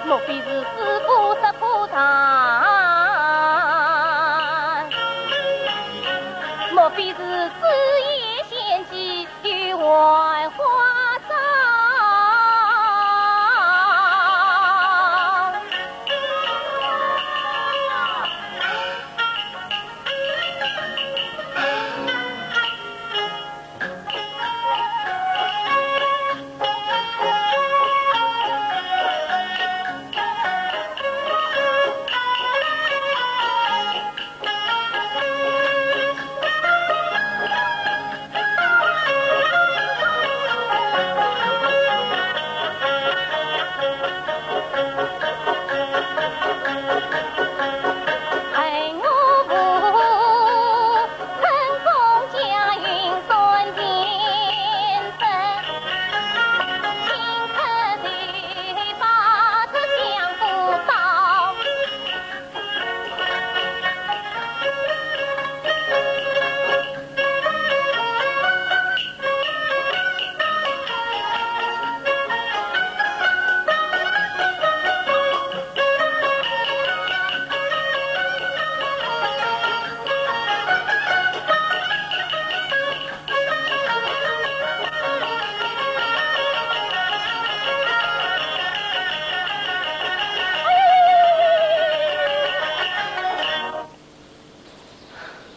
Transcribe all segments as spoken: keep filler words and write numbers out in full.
莫非是师父说破场？莫非是紫衣仙妻与浣花争？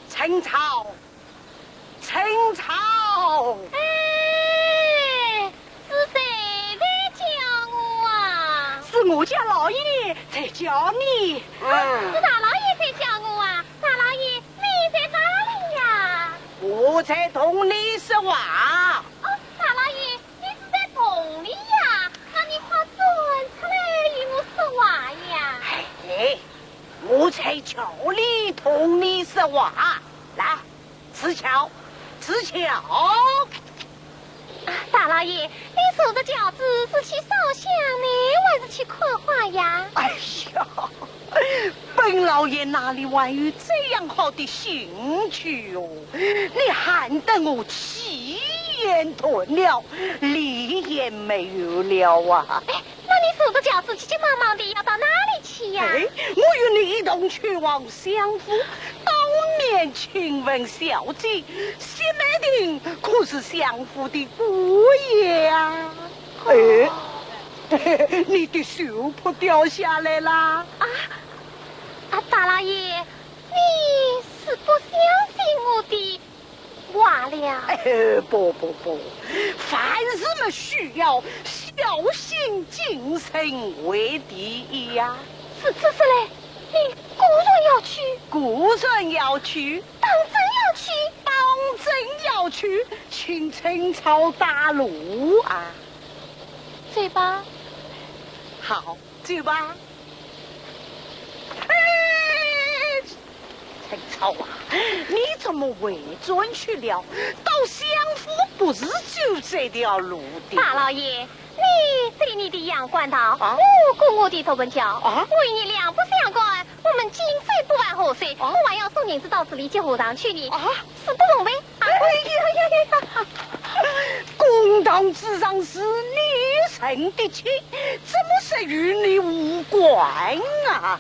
陈超，陈超。哎，是谁在叫我啊？是我家老爷在叫你。嗯。是大老爷在叫我啊？大老爷，你在哪里呀？我在洞里说话。哦，大老爷，你是在洞里呀？那你快钻出来与我说话呀。哎，我在桥里同你说话。来，自桥，自桥。啊，大老爷，你坐着轿子是去烧香呢，还是去看花呀？哎呀，本老爷哪里还有这样好的兴趣哟？你害得我气也断了，力也没有了啊！哎，那你坐着轿子急急忙忙的要到哪里去呀？哎，我与你一同去往 相府，当面请问小姐，薛梅亭可是相府的姑爷啊？哎，你的手帕掉下来啦！啊，啊，大老爷，你是不相信我的 话了。哎，不不不，凡事嘛需要小心谨慎为第一呀。是，是，是嘞，你果然要去？果然要去。当真要去？当真要去，请陈超带路啊。走吧。好，走吧。哎， 陈超啊，你怎么回转去了？到相府不是就这条路的？大老爷，你这里你的阳关道，啊？我过我的独门桥，啊？我与你两不相干，我们井水不犯河水，啊？我还要送银子到市里接和尚去呢，啊？是不同呗？啊？哎呀呀呀呀！公堂之上是你成的亲，怎么说与你无关啊？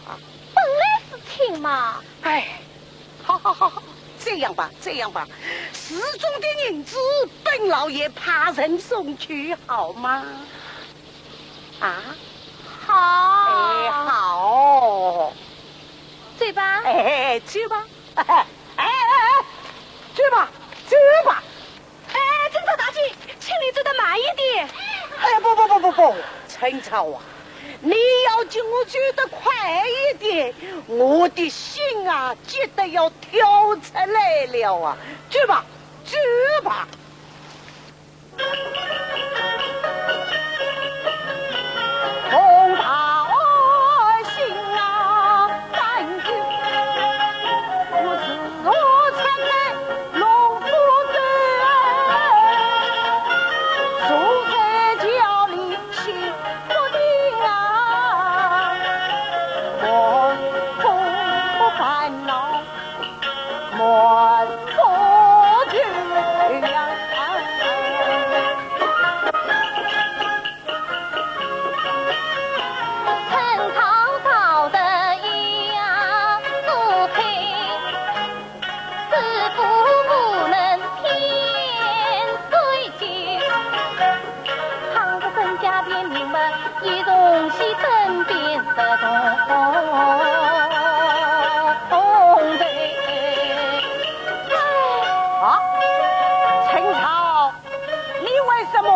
本来是亲嘛。哎， 好好好好，这样吧，这样吧，市中的银子本老爷派人送去，好吗？啊？好。哎，好。走吧。哎，走吧。哎，哎，哎，走吧，走吧。 哎，陈超大姐，请你走得慢一点。哎，不不不不不，陈超啊，你要叫我走得快一点，我的心啊，急得要跳出来了啊！走吧，走吧。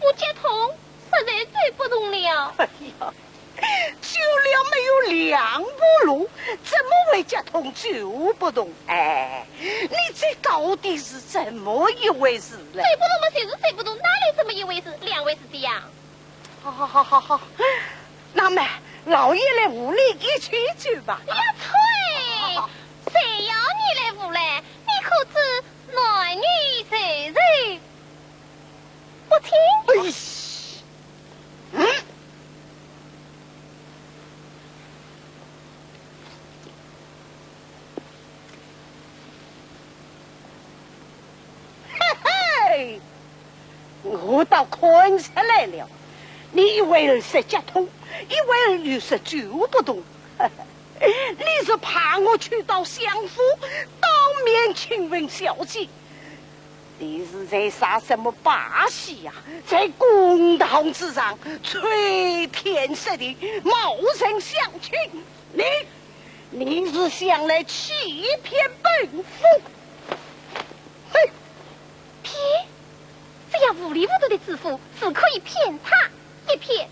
我脚痛，实在走不动了。哎呀，走了没有两步路，怎么会脚痛走不动？哎，你这到底是怎么一回事呢？走不动嘛，就是走不动，哪里怎么一回事？两回事的呀。好好好好好，那么老爷来扶你一起走吧。呀呸！谁要你来扶嘞？你可知男女授受不亲？哎，嗯。嘿嘿，我倒看出来了，你一会儿说脚痛，一会儿又说走不动。你是怕我去到相府，当面请问小姐，你是在耍什么把戏呀？在公堂之上吹天说地，冒认乡亲，你，你是想来欺骗本府？嘿，骗？这样糊里糊涂的知府，只可以骗他一骗。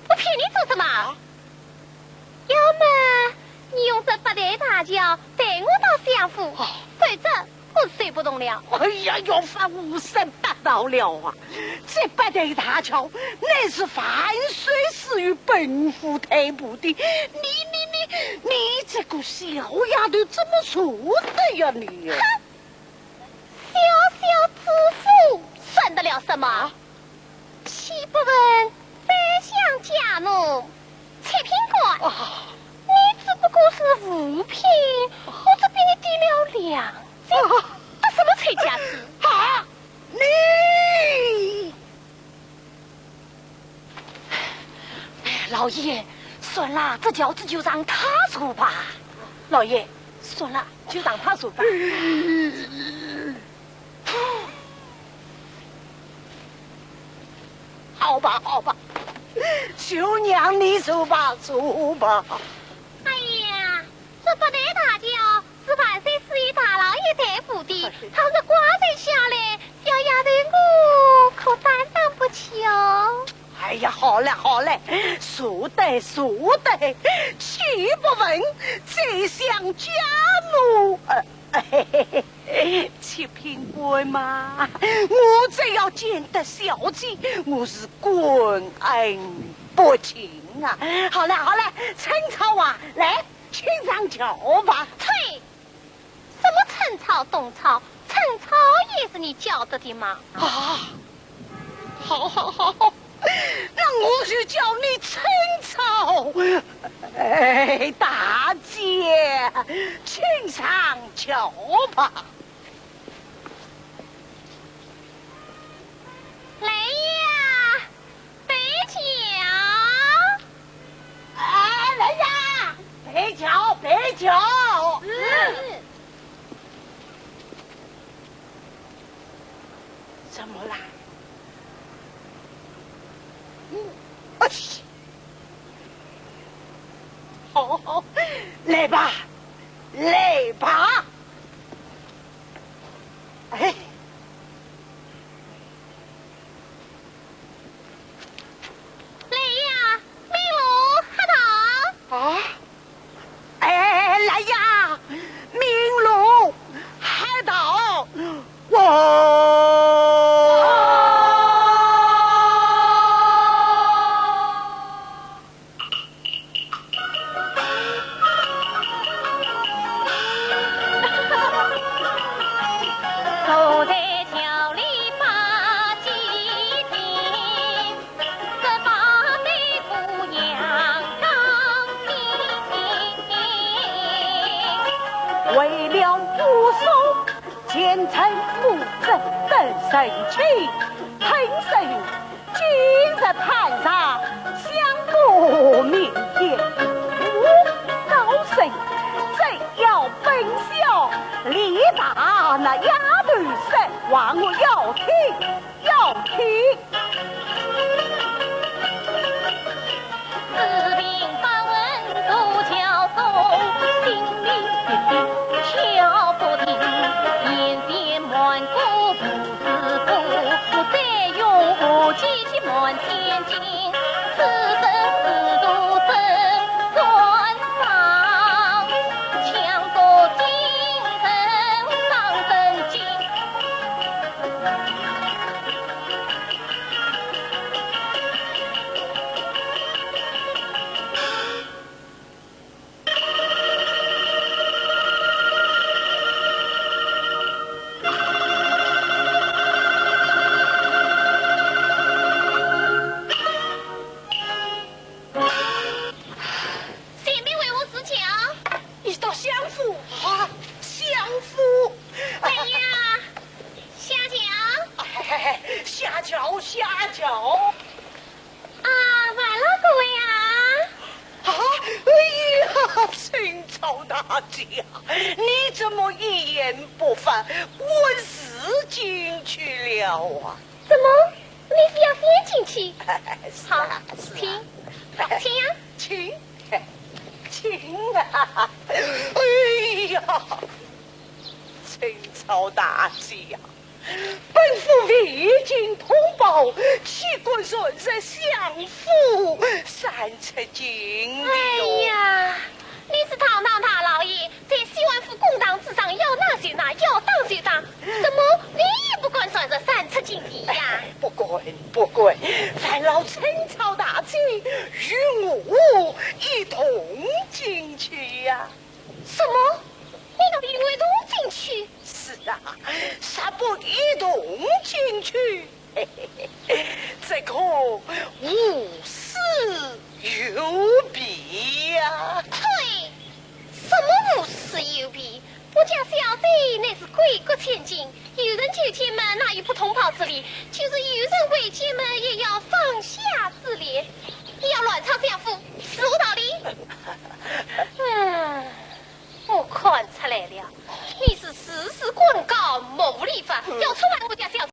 我骗你做什么？啊？要么你用这八抬大轿带我到相府，哦。否则走不动了。哎呀，要发胡说八道了啊！这八抬大轿乃是万岁赐予本府代步的，你你你你这个小丫头怎么说的呀你？哼，小小知府算得了什么？啊？岂不闻宰相驾临？ 七品官，啊。你只不过是五品，我只比你低了两级，啊。打什么催驾子？啊，你！哎，老爷，算了，这轿子就让他坐吧。老爷，算了，就让他坐吧。 好吧，好吧，就让你坐吧，坐吧。哎呀，这八抬大轿是万岁赐予大老爷代步的，倘若挂载下来，小丫头我可担当不起哦。哎呀，好了好了，坐得坐得，岂不闻宰相驾临。呃， 七品官嘛，我只要见得小姐，我是感恩不尽啊。好了好了，陈操啊，来，请上轿吧。呸！什么陈操董操？陈操也是你叫得的吗？啊，好好好，那我就叫你陈操。哎，大姐，请上轿吧。来呀，备轿。哎，来呀，备轿，备轿。是。 怎么啦？嗯，哎，好，好，来吧，来吧。哎。 来呀，鸣锣喝道。啊？哎，来呀，鸣锣喝道。哇！ 为了武松，前程无证得人情，恨人 今日攀上相国名言，我高升，只要本校理大那丫头说话，我要听，要听。前面为何是轿？一道相府啊，相府。哎呀，下轿。哎，下轿，下轿。 啊，万老哥呀！啊，哎呀，陈操大姐呀，你怎么一言不发，我是进去了啊？怎么，你是要先进去？是啊，好，是啊。请，请呀。请，请啊！哎呀，陈操大姐呀， 本府未经通报，岂敢擅入相府，擅出禁地哟。哎呀，你是堂堂大老爷，在西王府公堂之上，要拿就拿，要打就打，不过，烦劳趁早大姐与我一同进去呀。什么？你要与我一同进去？是啊，若不一同进去，这个无事有弊呀。呸！什么无事有弊？我家小姐乃是贵国千金，有人求见么，哪有不通报之理？就是有人未见么，也要放下之理。你要乱唱相府，是无道理。